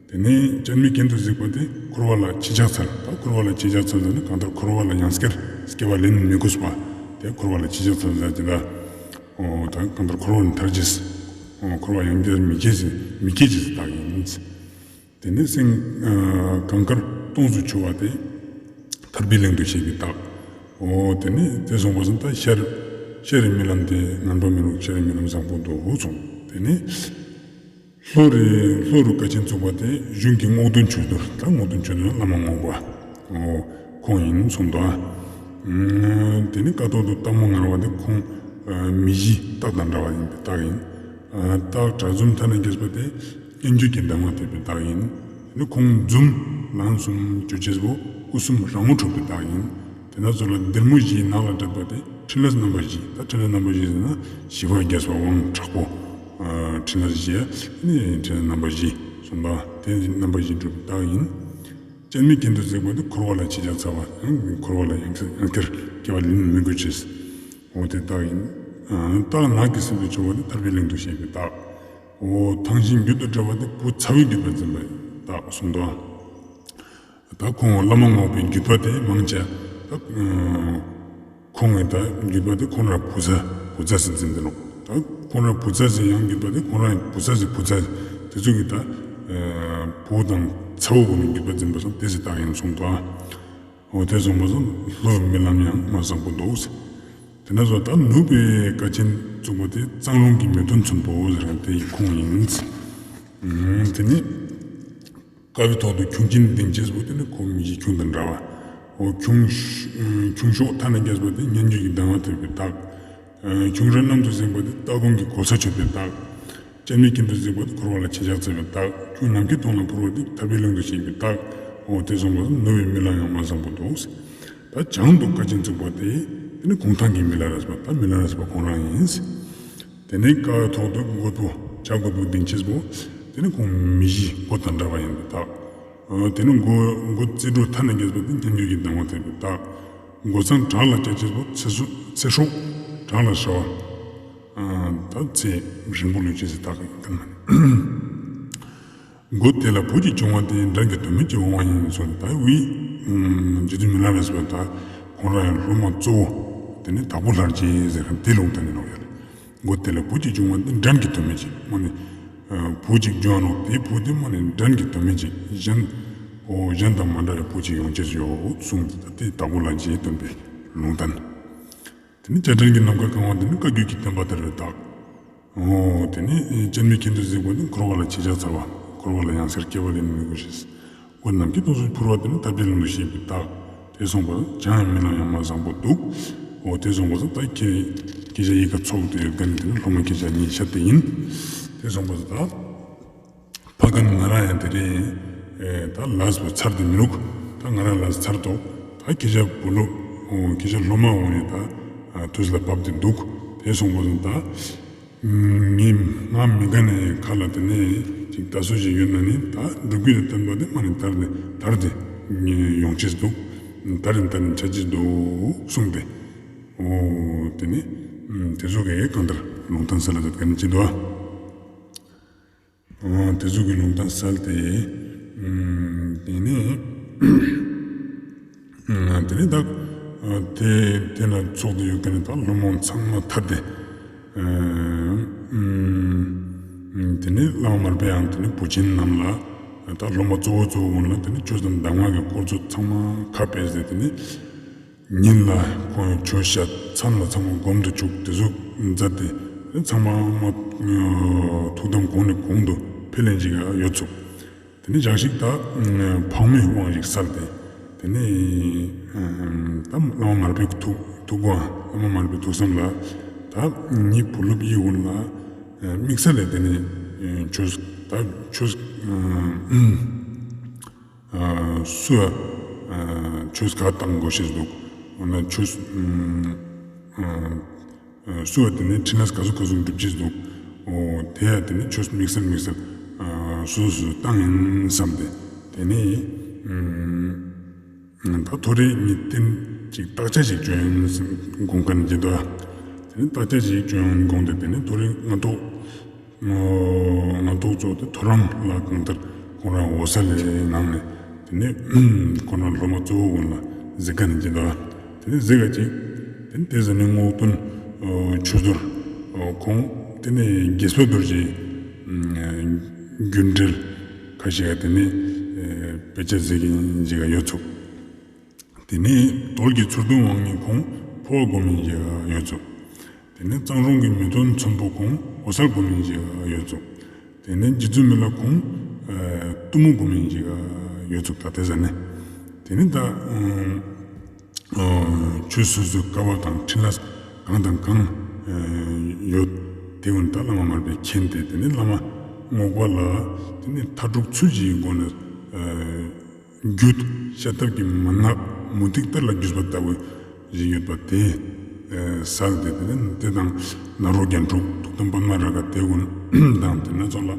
དེ་ནས་སྤྱན་མིག་གྱེན་དུ་གཟིགས་པ་དེ་འཁོར་བ་ལ་ཅི་ཕྱག་འཚལ། ད་འཁོར་བ་ལ་ཅི་ཕྱག་འཚལ་ཟེར་ན་གང་ལྟར་འཁོར་བ་ལ་ཡང་སྐྱར་སྐྱེ་བ་ལེན་མི་དགོས་པ་ དེ་འཁོར་བ་ལ་ཆས་བཞག་ཚར་ཟེར་ཏེ་ད། འོ་ད་གང་ལྟར་འཁོར་བ་ནས་ཐར་ཅེས། འོ་འཁོར་བ་ཡང་བསྐྱར་མི་སྐྱེ་ཅེས་མི་སྐྱེ་ཅེས་བཏགས་ཡིན། དེ་ནས་སེང་གངས་དཀར་སྟོངས་སུ་གྱུར་པ་དེ་ཐར་པའི་གླིང་དུ་གཤེགས་པའི་རྟགས། འོ་དེ་ནས་དེ་སོང་པ་སང་ད་ཤར་ཤར་རི་རྨི་ལམ་དེ་ངན་པ་མི་རུག་ཤར་རི་རྨི་ལམ་བཟང་པོ་འདུག་གསུངས། དེ་ནས་ལྷོ་རི་ལྷོ་རུ་དཀའ་ཆེན་བཙུགས་པ་དེ་གཞུང་གི་རྔོག་སྟོན་ཆོས་རྡོར། ད་རྔོག་སྟོན་ཆོས་རྡོར་བླ་མ་རྔོག་པ། འོ་ཁོང་ཡིན་གསུངས་འདུག། ཨ་དེ་ནས་ཀ་ཐོག་ཏུ་སྟག་མོ་ངར་བ་དེ་ཁོང་ཨ་མི་གཞིའི་སྟག་དང་འདྲ་བ་ཡིན་པའི་རྟགས་ཡིན། ཨ་སྟག་དྲག་འཛུམ་ཐ་ན་རྒྱས་པ་དེ་སྙན་བརྒྱུད་ཀྱི་གདམས་ངག་ཐེབས་པའི་རྟགས་ཡིན། དེ་ནས་ཁོང་འཛུམ་ལན་གསུམ་གྱོ་ཅེས་པོ་སྐུ་གསུམ་རང་ངོ་འཕྲོད་པའི་རྟགས་ཡིན། དེ་ན་ཚོ་ལ་སྡེར་མོ་བཞིའི་ནགས་ལ་བྲེས་པ་དེ་ཕྲིན་ལས་རྣམ་པ་བཞི། ད་ཕྲིན་ལས་རྣམ་པ་བཞི་ཟེར་ན་ཞི་བ་རྒྱས་པ་དབང་དྲག་པོ། ཨ་ཕྲིན་ལས་བཞི་ནི་ཕྲིན་ལས་རྣམ་པ་བཞི་གསུངས་པ་དེ་རྣམ་པ་བཞི་འགྲུབ་པའི་རྟགས་ཡིན། སྤྱན་མིག་གྱེན་དུ་གཟིགས་པ་དེ་འཁོར་བ་ལ་ཆས་བཞག་ཚར་བ། ཡང་འཁོར་བ་ལ་ཡང་ཡང་བསྐྱར་སྐྱེ་བ་ལེན་མི་དགོས་ཅེས། འོ་དེ་རྟགས་ཡིན། ཨ་སྟག་ནགས་ཀྱི་སྲིན་དུ་གྱུར་པ་དེ་ཐར་པའི་གླིང་དུ་གཤེགས་པའི་རྟགས། འོ་ཐང་ཤིང་རྒྱུད་དུ་འདྲ་བ་དེ་བུ་ཚ་བོའི་རྒྱུད་པ་འཛིན་པའི་རྟགས་གསུངས་འདུག། ད་ཁོང་བླ་མ་རྔོག་པའི་རྒྱུད་པ་དེ་མང་ཆེ་ད་ཁོང་གི་ད་རྒྱུད་པ་དེ་ཁོང་རང་བུ་ཚ་བུ་ཚ་ཟེར་འཛིན་ཏེ་ནོག། ད་ཁོང་རང་བུ་ཚ་ཟེར་ཡང་རྒྱུད་པ་དེ་ཁོང་རང་བུ་ཚ་ཟེར་བུ་ཚ་དེ་ཚོ་གི་ད་བུ་དང་ཚ་བོ་བོ་ནི་རྒྱུད་པ་འཛིན་པ་སང་དེ་ཟེར་རྟགས་ཡིན་གསུངས་འདུག། འོ་དེ་གསུངས་པ་སང་ལྷོའི་རྨི་ལམ་ཡང་མ་བཟང་པོ་འདུག། དེ་ན་ཚོ་ད་ནུབ་པའི་དཀའ་ཆེན་བཙུགས་པ་དེ་གཙང་རོང་གི་མེས་སྟོན་མཚོན་པོ་ཟེར་མཁན་དེ་ཁོང་ཡིན། དེ་ནི་ཀ་བའི་ཐོག་ཏུ་ཁྱུང་ཆེན་ལྡིང་ཅེས་པོ་དེ་ནི་ཁོ་མི་གཞི་ཁྱུང་དང་འདྲ་བ། འོ་ཁྱུང་ཁྱུང་གཤོག་ཐ་ན་རྒྱས་པ་དེ་སྙན་བརྒྱུད་ཀྱི་གདམས་ངག་ཐེབས་པའི་རྟགས། ཁྱུང་རལ་གནམ་དུ་གཟེངས་པ་དེ་སྟ་གོན་གྱི་གོ་ས་ཆོད་པའི་རྟགས། སྤྱན་མིག་གྱེན་དུ་གཟིགས་པ་དེ་འཁོར་བ་ལ་ཆས་བཞག་ཚར་བའི་རྟགས། ཁྱུང་ནམ་མཁའི་མཐོངས་ལ་འཕུར་བ་དེ་ཐར་པའི་གླིང་དུ་གཤེགས་པའི་རྟགས། འོ་དེ་གསུངས་པ་ནུབ་པའི་རྨི་ལམ་ཡང་མ་བཟང་པོ་འདུག། ད་བྱང་དུ་དཀའ་ཆེན་བཙུགས་པ་དེ་དེ་ནི་གུང་ཐང་གི་མི་ལ་རས་པ། ད་མི་ལ་རས་པ་ཁོང་རང་ཡིན། དེ་ནས་ཀ་བའི་ཐོག་ཏུ་རྒོད་པོ་བྱ་རྒོད་པོ་ལྡིང་ཅེས་པོ་དེ་ནི་ཁོང་མི་གཞི་རྒོད་དང་འདྲ་བ་ཡིན་པའི་རྟགས། དེ་ནི་རྒོད་རྩེ་དྲུག་ཐ་ན་རྒྱས་པ་དེ་སྙན་བརྒྱུད་ཀྱི་གདམས་ངག་ཐེབས་པའི་རྟགས། རྒོད་ཚང་བྲག་ལ་བཀལ་ཅེས་པོ་ཚེ་སྲོག་ཚེ་སྲོག་བྲག་ལ་ཧྲ་བ། ད་ཚེ་རིང་པོ་ལུས་ཅེས་སི་རྟགས་ཡིན་ཀྱང་མ་ནི། རྒོད་དེ་ལ་བུ་གཅིག་བྱུང་བ་དེ་འགྲན་གྱི་དོན་མེད་ཀྱི་འོང་བ་ཡིན་གསུངས། ད་འི་རྗེ་བཙུན་མི་ལ་རས་པ་ད་ཁོང་རང་ཡང་སློབ་མ་གཙོ་བོ་དེ་ནི་དྭགས་པོ་ལྷར་བཅས་ཟེར་མཁན་དེ་ལུང་བསྟན་ནི་ནོག་ཡ་ལེ། རྒོད་དེ་ལ་བུ་གཅིག་བྱུང་བ་དེ་འགྲན་གྱི་དོན་མེད་ཅིག་མ་ནི། བུ་གཅིག་བྱུང་བ་ནོག། དེ་བུ་དེ་མ་ནི་འགྲན་གྱི་དོན་མེད་ཅིག་གཞན། འོ་གཞན་དང་མ་འདྲ་བའི་བུ་གཅིག་ཡོང་ཅེས་ཡོད་གསུངས། ད་དེ་དྭགས་པོ་ལྷར་བཅས་སྟོན་པའི་ལུང་བསྟན། དེ་ནི་བྱ་བྲལ་གྱི་ནམ་མཁའ་གང་བ་དེ་ནི་བཀའ་བརྒྱུད་ཀྱི་བསྟན་པ་དར་བའི་རྟགས། འོ་དེ་ནི་སྤྱན་མིག་གྱེན་དུ་གཟིགས་པ་ནི་འཁོར་བ་ལ་ཆས་བཞག་ཚར་བ། འཁོར་བ་ལ་ཡང་སར་སྐྱེ་བ་ལེན་མི་དགོས་ཤེས། རྒོད་ནམ་མཁའི་མཐོངས་སུ་འཕུར་བ་དེ་ནི་ཐར་པའི་གླིང་དུ་གཤེགས་པའི་རྟགས། དེ་གསུངས་པ་བྱང་ཡི་རྨི་ལམ་ཡང་མ་བཟང་པོ་འདུག། འོ་དེ་གསུངས་པ་སང་ད་ཁྱེད་ཁྱེད་ཅག་འི་ཀ་ཚོགས་ཏེ་ཡོད་མཁན་དེ་ནི་སློབ་མ་ཁྱེད་ཅག་གཉིས་ཆ་དེ་ཡིན། དེ་གསུངས་པ་སང་ད། ཕ་ག་ནི་ང་རང་ཡང་དེ་རིང་ད་ལས་པོ་ཚར་ཏེ་མི་རུག། ད་ང་རང་ལས་ཚར་ཏོག། ད་ཁྱེད་ཅག་བུ་སློབ་ཁྱེད་ཅག་སློབ་མ་འོང་ནི་ད་དུས་ལ་བབ་སྟེ་འདུག། དེ་གསུངས་པ་སང་ད་ངས་ང་མི་དགའ་ནི་ཁ་ལ་དེ་ནི་ཅིག་ད་སུ་ཞིག་ཡོད་ན་ནི་ད་སྒྲུབ་བརྒྱུད་དེ་བསྟན་པ་དེ་མ་ནི་དར་ཏེ་དར་ཏེ་ཡོང་ཅེས་འདུག། དར་ཏེ་དར་ཏེ་ཆ་ཅེས་འདུག་གསུངས་ཏེ། འོ་དེ་ནི་དེ་ཚོ་གི་གང་ལྟར་ལུང་བསྟན་སལ་ལ་ད་ག་ནི་ཅི་འདུག། ཨ་དེ་ཚོ་གི་ལུང་བསྟན་སལ་ཏེ། ཨ་དེ་ནས་ཨ་དེ་ནས་ད་ཨ་དེ་དེ་ན་ཚོགས་ཏེ་ཡོད་མཁན་ནི་ད་སློབ་མ་ཚང་མ་ཐར་ཏེ། ཨ་ཨ་དེ་ནས་བླ་མ་མར་པས་ཡང་དེ་ནས་བུ་ཆེན་རྣམས་ལ་ད་སློབ་མ་གཙོ་བོ་གཙོ་བོ་ཀུན་ལ་དེ་ནས་ཆོས་དང་གདམས་ངག་གི་སྐོར་ཚོ་ཚང་མ་ཁ་ཕེབས་ཏེ་དེ་ནས། ཉིན་ལ་ཁོང་ཆོས་བཤད། མཚམས་ལ་ཚང་མ་སྒོམ་དུ་བཅུག། དེ་ཚོ་མཛད་དེ་ཚང་མ་མ་ཐུགས་དམ་གོང་ནས་གོང་དུ་འཕེལ་ལེན་ཅིག་ཡོད་ཚུགས། དེ་ནས་ཞག་ཅིག་ད་ཕག་མོའི་དབང་ཞིག་སལ་ཏེ། དེ་ནས་ད་བླ་མ་མར་པའི་ཐུགས་ཐུགས་དགོངས། བླ་མ་མར་པའི་ཐུགས་བསམ་ལ་ད་ངའི་བུ་སློབ་འི་ཀུན་ལ་དམིགས་བསལ་ལས་དེ་ནས་ཆོས་ད་ཆོས། ཨ་སུ་ཡ་ཨ་ཆོས་ག་བཏང་དགོས་ཤེས་འདུག། འོ་ན་ཆོས་ཨ་ཨ་སུ་ཡ་དེ་ནས་ཕྲིན་ལས་ག་ཟུག་ག་ཟུག་འགྲུབ་ཅེས་འདུག། འོ་དེ་ཡ་དེ་ནས་ཆོས་དམིགས་བསལ་དམིགས་བསལ་ཨ་སུ་སུ་བཏང་ཡིན་བསམ་སྟེ་དེ་ནས་ཨ་ད་ཐོ་རེ་ཉིད་བསྟན་ཅིག་བརྟག་དཔྱད་ཅིག་བཅོ་ཡིན་བསམ་དགོངས་ཀ་ནས་འདུག། དེ་ནས་བརྟག་དཔྱད་ཅིག་བཅོ་ཡིན་དགོངས་ཏེ་དེ་ནས་ཐོ་རེ་སྔ་ཐོག་ང་ཏོག་ཙོགས་དེ་ཐོ་རངས་ལ་གང་ལྟར་ཁོང་རང་འོ་ས་ལས་ནང་ནས་དེ་ནས་ཁོང་རང་སློབ་མ་གཙོ་བོ་ཀུན་ལ་གཟིགས་ཀ་ནས་ཀྱི་འདུག། དེ་ནས་གཟིགས་ཀ་ཅིག་ དེ་ཟ་ནེ་རྔོག་སྟོན་ཆོས་རྡོར་ཁོང་དེ་ནེ་དགྱེས་པ་རྡོ་རྗེའི་རྒྱུད་འགྲེལ་ཁ་ཤས་ཀ་དེ་ནེ་དཔེ་ཆ་ཟེར་ཁན་ཞིག་ག་ཡོད་ཚུག། དེ་ནེ་དོལ་གྱི་མཚུར་སྟོན་དབང་ངེ་ཁོང་ཕོ་བ་སྒོམ་མི་ཞིག་ག་ཡོད་ཚུག། དེ་ནེ་གཙང་རོང་གི་མི་སྟོན་ཚོན་པོ་ཁོང་འོད་གསལ་སྒོམ་མི་ཞིག་ག་ཡོད་ཚུག། དེ་ནེ་རྗེ་བཙུན་མི་ལ་ཁོང་གཏུམ་མོ་སྒོམ་མི་ཞིག་ག་ཡོད་ཚུག། ད་དེ་ཟ་ནེ་དེ་ནེ་ད་ཆོས་སོ་སོའི་བཀའ་བབས་དང་འཕྲིན་ལས་གང་དང་གང་ཡོད་དེ་ཀུན་ད་བླ་མ་མར་པས་མཁྱེན་ཏེ་དེ་ནེ་བླ་མ་རྔོག་པ་ལ་དེ་ནེ་མཐའ་དྲུག་ཚུལ་བཞིའི་སྒོ་ནས་རྒྱུད་ཤ་ཐབས་ཀྱི་མན་ངག་མུ་ཏིག་གཏེར་ལ་བརྒྱུས་པ་ལྟ་བུ་ཞིག་ཡོད་པ་དེ་གསལ་ཏེ་དེ་ནེ་དེ་དང་ནཱ་རོ་རྒྱན་དྲུག་ཐུགས་དམ་པདྨ་རཱ་ག་དེ་ཀུན་དང་དེ་ནེ་ཚོགས་ལ།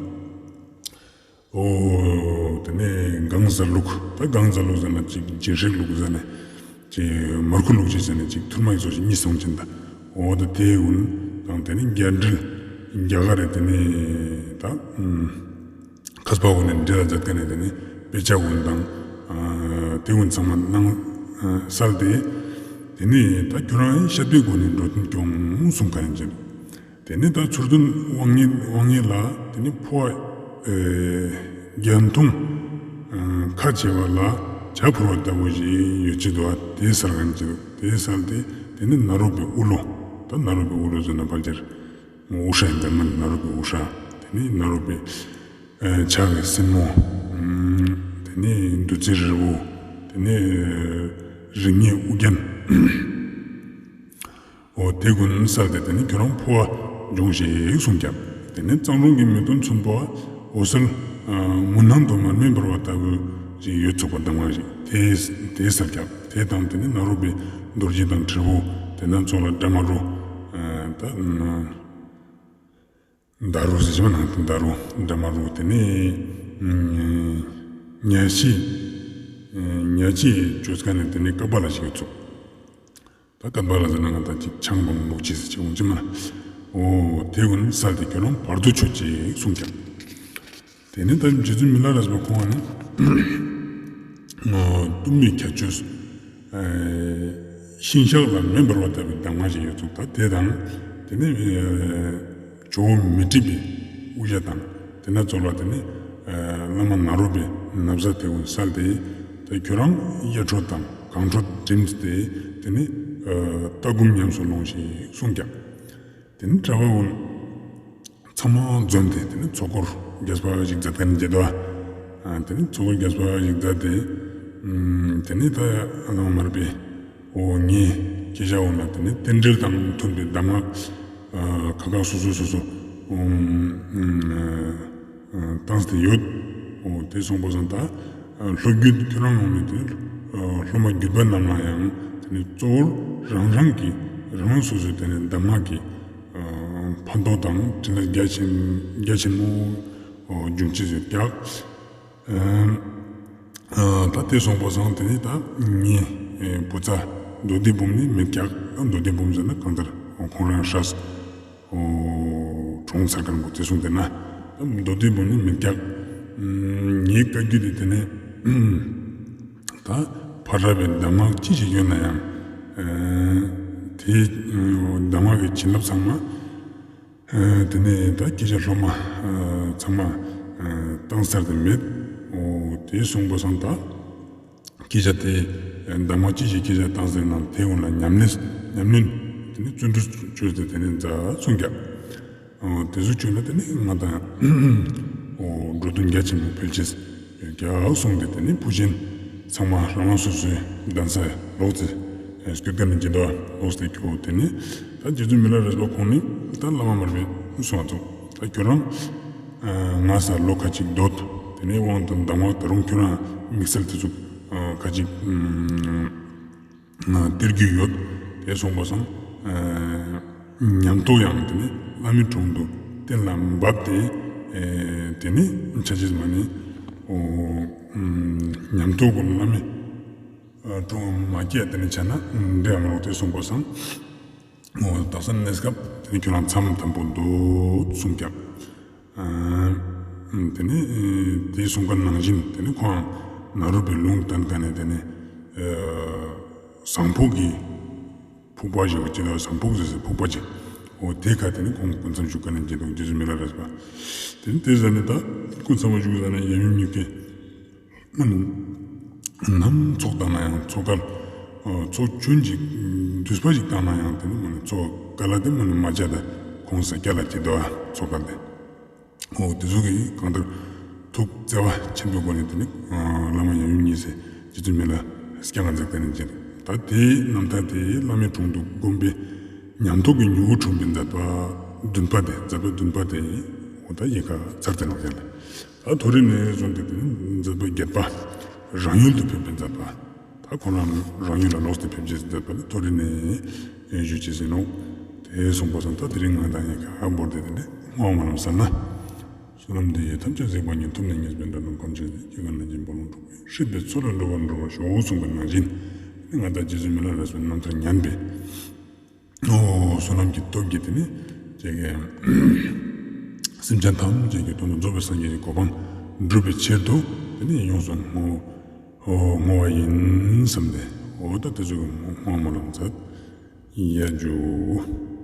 འོ། དེ་ནེ་གང་ཟག་ལུགས། ད་གང་ཟག་ལུགས་ཟེར་ན་ཅིག་རྗེས་ཧྲིལ་ལུགས་ཟེར་ན་ཅིག་མར་ཁུ་ལུགས་ཅིག་ཟེར་ན་ཅིག་ཐུར་མ་ཡི་ཚོགས་ཅིག་གཉིས་སོང་ཅན་ད། འོ་ད་དེ་ཀུན་དང་དེ་ནེ་རྒྱ་འགྲེལ་རྒྱ་གར་རི་དེ་ནེ་ད་མཁས་པ་ཀུན་ནི་འགྲེལ་ལ་མཛད་ཁན་ནི་དེ་ནེ་དཔེ་ཆ་ཀུན་དང་དེ་ཀུན་ཚང་མ་ནང་གསལ་ཏེ་དེ་ནེ་ད་ཁྱོད་རང་ཡང་བཤད་པའི་སྒོ་ནས་འགྲོ་དོན་སྐྱོང་གསུང་ཁན་ཅིག། དེ་ནེ་ད་མཚུར་སྟོན་དབང་ངེ་དབང་ངེ་ལ་དེ་ནེ་ཕོ་བ་རྒྱན་མཐོང་ཁ་བྱེ་བ་ལ་བྱ་འཕུར་བ་ལྟ་བུ་ཞིག་ཡོད་ཅི་དོ། དེ་གསལ་ཁན་ཅིག་དེ་གསལ་ཏེ་དེ་ནེ་ནཱ་རོ་པའི་དབུ་ལོ། ད་ནཱ་རོ་པའི་དབུ་ལོ་ཟེར་ན་ཕལ་ཆེར་དབུ་ཤ་ཡིན་ད་མ་ནཱ་རོ་པའི་དབུ་ཤ། དེ་ནེ་ནཱ་རོ་པའི་ཕྱག་གི་སེན་མོ། དེ་ནེ་བདུད་རྩི་རིལ་བུ། དེ་ནེ་རིགས་ལྔའི་དབུ་རྒྱན། འོ་དེ་ཀུན་གསལ་ཏེ་དེ་ནེ་ཁྱོད་རང་ཕོ་བ་འབྱུང་ཞིག་གསུངས་ཀྱག། དེ་ནེ་གཙང་རོང་གི་མི་སྟོན་ཚོན་པོ་འོད་གསལ་དངུལ་ནང་དུ་མར་མེ་འབར་བ་ལྟ་བུ་ཞིག་ཡོད་ཚུག་པ་གདམས་ངག་ཞིག་དེ་དེ་གསལ་ཀྱག། དེ་དང་དེ་ནེ་ནཱ་རོ་པའི་རྡོ་རྗེ་དང་དྲིལ་བུ་དེ་ནེ་ཚོགས་ལ་དྲ་མ་རུ་ད་དྲ་རུ་ཟེར་ཞིག་མ་ནང་དུ་དྲ་རུ་དྲ་མ་རུ་དེ་ནེ་གཉའ་ཤིང་གཉའ་ཤིང་བཅོས་ཁན་ནི་དེ་ནེ་ཀ་པཱ་ལ་ཞིག་ཡོད་ཚུག། ད་ཀ་པཱ་ལ་ཟེར་ན་ང་ད་ཅིག་ཆང་འབག་ལུགས་ཅིག་ཟེར་ཅིག་འོང་ཅི་མ། འོ་དེ་ཀུན་གསལ་ཏེ་ཁྱོད་རང་བར་དུ་ཆོད་ཅིག་གསུངས་ཀྱག། དེ་ནེ་ད་རྗེ་བཙུན་མི་ལ་རས་པ་ཁོང་ནི་གཏུམ་མོའི་ཁྱད་ཆོས་ཤིང་གཤགས་ལ་མེ་འབར་བ་ལྟ་བུའི་གདམས་ངག་ཅིག་ཡོད་ཚུག། ད་དེ་དང་དེ་ནེ་ཇོ་བོ་མཻ་ཏྲི་པའི་དབུ་ཞྭ་དང་དེ་ནེ་ཚོགས་ལ་དེ་ནེ་བླ་མ་ནཱ་རོ་པའི་ན་བཟའ་དེ་ཀུན་གསལ་ཏེ་ད་ཁྱོད་རང་གཡས་འཕྲོ་དང་གང་འཕྲོ་བསྒྲིམས་ཏེ་དེ་ནེ་ལྟ་སྒོམ་ཉམས་སུ་ལོངས་ཤིག་གསུངས་ཀྱག། དེ་ནེ་གྲྭ་པ་ཀུན་ཚང་མ་འཛོམས་ཏེ་དེ་ནེ་ཚོགས་འཁོར་རྒྱས་པ་ཞིག་མཛད་ཁན་ནི་རྗེས་དོ། དེ་ནེ་ཚོགས་འཁོར་རྒྱས་པ་ཞིག་མཛད་དེ་དེ་ནེ་ད་བླ་མ་མར་པས་འོ་ངའི་སྐྱེ་ཤ་འོ་ན་དེ་ནེ་རྟེན་འབྲེལ་དང་མཐུན་པའི་གདམས་ངག་ཁ་ཁ་སོ་སོ་སོ་སོ་བཏང་སྟེ་ཡོད། འོ་དེ་སོང་པ་སང་ད་སློབ་བརྒྱུད་ཁྱོད་རང་ངོས་ནེ་དེ་ནེ་སློབ་མ་བརྒྱུད་པ་རྣམས་ལ་ཡང་དེ་ནེ་གཙོ་བོར་རང་རང་གི་རང་རང་སོ་སོའི་དེ་ནེ་གདམས་ངག་གི་ཕན་ཐོགས་དང་འཕྲིན་ལས་རྒྱ་ཆེན་རྒྱ་ཆེན་མོ་འབྱུང་ཅེས་ཡོད་ཀྱག། ད་དེ་སོང་པ་སང་དེ་ནེ་ད་ངའི་བུ་ཚ་མདོ་སྡེ་འབུམ་ནི་མེད་ཀྱག། ད་མདོ་སྡེ་འབུམ་ཟེར་ན་གང་ལྟར་ཁོང་རང་སྲས་གྲོངས་ཚར་ཁན་བོ་དེ་སོང་དེ་ན་ད་མདོ་སྡེ་འབུམ་ནི་མེད་ཀྱག། ངའི་བཀའ་བརྒྱུད་དེ་དེ་ནེ་ད་ཕར་ར་པའི་གདམས་ངག་ཅི་ཞིག་ཡོད་ན་ཡང་དེའི་གདམས་ངག་གི་བྱིན་རླབས་ཚང་མ་དེ་ནེ་ད་སྐྱེ་ཤ་སློབ་མ་ཚང་མ་བཏང་ཚར་ཏེ་མེད། འོ་དེ་སོང་པ་སང་ད་སྐྱེ་ཤ་དེ་གདམས་ངག་ཅི་ཞིག་སྐྱེ་ཤ་བཏང་ཟེར་ན་དེ་ཀུན་ལ་ཉམས་ལེན་ཉམས་ལེན་དེ་ནེ་བརྩོན་འགྲུས་བཅོས་ཏེ་དེ་ནེ་མཛད་གསུངས་ཀྱག། དེ་ཟུག་བཅོས་ན་དེ་ནེ་ང་དང་འགྲོ་དོན་རྒྱ་ཆེན་པོ་ཕལ་ཆེར་ཡོད་ཀྱག་གསུངས་ཏེ་དེ་ནེ་བུ་ཆེན་ཚང་མ་རང་རང་སོ་སོའི་གདན་ས་ལོག་སྟེ་སྐྱོད་ཁན་ནི་རྗེས་དོ་ལོག་སྟེ་ཁྱོད་དེ་ནེ་ད་རྗེ་བཙུན་མི་ལ་རས་པ་ཁོང་ནི་ད་བླ་མ་མར་པས་གསུངས་པ་ཚུགས། ད་ཁྱོད་རང་ང་ས་ལོ་ཁ་ཅིག་སྡོད། དེ་ནེ་དབང་དང་གདམས་ངག་ད་རུང་ཁྱོད་རང་དམིགས་བསལ་དེ་ཚོ་ཁ་ཅིག་སྟེར་རྒྱུ་ཡོད། དེ་སོང་པ་སང་ཉམས་རྟོགས་ཡང་དེ་ནེ་བླ་མའི་དྲུང་དུ་གཏན་ལ་འབབ་སྟེ་དེ་ནེ་ཆ་ཅེས་མ་ནེ་ཉམས་རྟོགས་ཀུན་བླ་མའི་དྲུང་མ་སྐྱེས་དེ་ནེ་ཆ་ན་འདྲེ་ཡང་མ་ལོག་དེ་སོང་པ་སང་འོ་དག་ས་གནས་སྐབས་དེ་ནེ་ཁྱོད་རང་མཚམས་དམ་པོ་འདུག་གསུངས་ཀྱག། དེ་ནེ་དེ་གསུངས་ཁན་ནང་བཞིན་དེ་ནེ་ཁོང་ནཱ་རོ་པའི་ལུང་བསྟན་ཁན་ནི་དེ་ནེ་བཟང་པོ་གི་ ཕུག་པ་ཞིག་ཅི་ལ་ཟམ་ཕུག་ཟེར་ཟེར་ཕུག་པ་ཅིག་འོ་དེ་ཁ་དེ་ནི་ཁོང་སྐུ་མཚམས་བཞུགས་ཀ་ནས་ཀྱི་འདུག་རྗེ་བཙུན་མི་ལ་རས་པ། དེ་ནི་དེ་ཟ་ནི་ད་སྐུ་མཚམས་བཞུགས་ཟ་ནི་ཡབ་ཡུམ་གཉིས་ཀའི་མ་ནི་ནམ་ཚོགས་བཏང་ན་ཡང་ཚོགས་གལ་ཚོགས་ཆུན་ཅིག་དུས་པ་ཞིག་བཏང་ན་ཡང་དེ་ནི་མ་ནི་ཚོགས་གལ་ལ་དེ་མ་ནི་མ་བྱ་ད་ཁོང་ས་སྐྱ་ལ་ཀྱི་འདུག་ཚོགས་གལ་དེ། འོ་དེ་ཚོ་གི་གང་ལྟར་ཐུགས་བརྩེ་བ་ཆེན་པོའི་སྒོ་ནས་དེ་ནི་བླ་མ་ཡབ་ཡུམ་གཉིས་སེ་རྗེ་བཙུན་མི་ལ་སྐྱ་ང་འཛེགས་ཏེ་ནི་བྱེད། ད་དེའི་རྣམ་ཐར་དེ་བླ་མའི་དྲུང་དུ་བསྒོམས་པའི་ཉམས་རྟོགས་ཀྱི་མྱུ་གུ་འཁྲུངས་པའི་མཛད་པ་བདུན་པ་དེ་མཛད་པ་བདུན་པ་དེ་འོ་ད་ཡི་ག་ཚར་ཏེ་ནོག་ཡ་ལ། ད་ཐོ་རེ་ནས་བཟུང་སྟེ་དེ་ནི་མཛད་པ་བརྒྱད་པ་རང་ཡུལ་དུ་ཕེབས་པའི་མཛད་པ། ད་ཁོ་རང་རང་ཡུལ་ལ་ལོག་སྟེ་ཕེབས་རྗེས་མཛད་པ་ལ་ཐོ་རེ་ནས་ཞུ་ཅེས་ཟིན་ནོག་དེ་གསུངས་པ་སང་ད་དེ་རིང་ང་དང་ཡི་ག་བོར་ཏེ་དེ་ནི་བསྔོ་བ་སྨོན་ལམ་གསན་ན། བསོད་ནམས་འདི་ཡིས་ཐམས་ཅད་གཟིགས་པ་ཉིད། ཐོབ་ནས་ཉེས་པའི་དགྲ་རྣམས་ཕམ་བྱས་ཏེ། སྐྱེ་རྒ་ན་འཆིའི་རྦ་ཀློང་འཁྲུགས་པའི། སྲིད་པའི་མཚོ་ལས་འགྲོ་བ་སྒྲོལ་བར་ཤོག་གསུངས་པ་ནང་བཞིན། ང་དང་རྗེ་བཙུན་མི་ལ་རས་པའི་རྣམ་ཐར་ཉན་པས། འོ་བསོད་ནམས་ཀྱི་སྟོབས་ཀྱིས་དེ་ནི་ཅེས་ཀྱི་སེམས་ཅན་ཐམས་ཅད་ཀྱི་དོན་དུ་རྫོགས་པའི་སངས་རྒྱས་ཀྱི་གོ་འཕང་སྒྲུབ་པའི་ཕྱིར་དུ་དེ་ནི་ཡོངས་སུ་བསྔོ་བསྔོ་བ་ཡིན་བསམ་སྟེ་འོ་ད་དེ་ཚོ་གི་བསྔོ་བ་སྨོན་ལམ་མཛད། ཡ་ཇུ།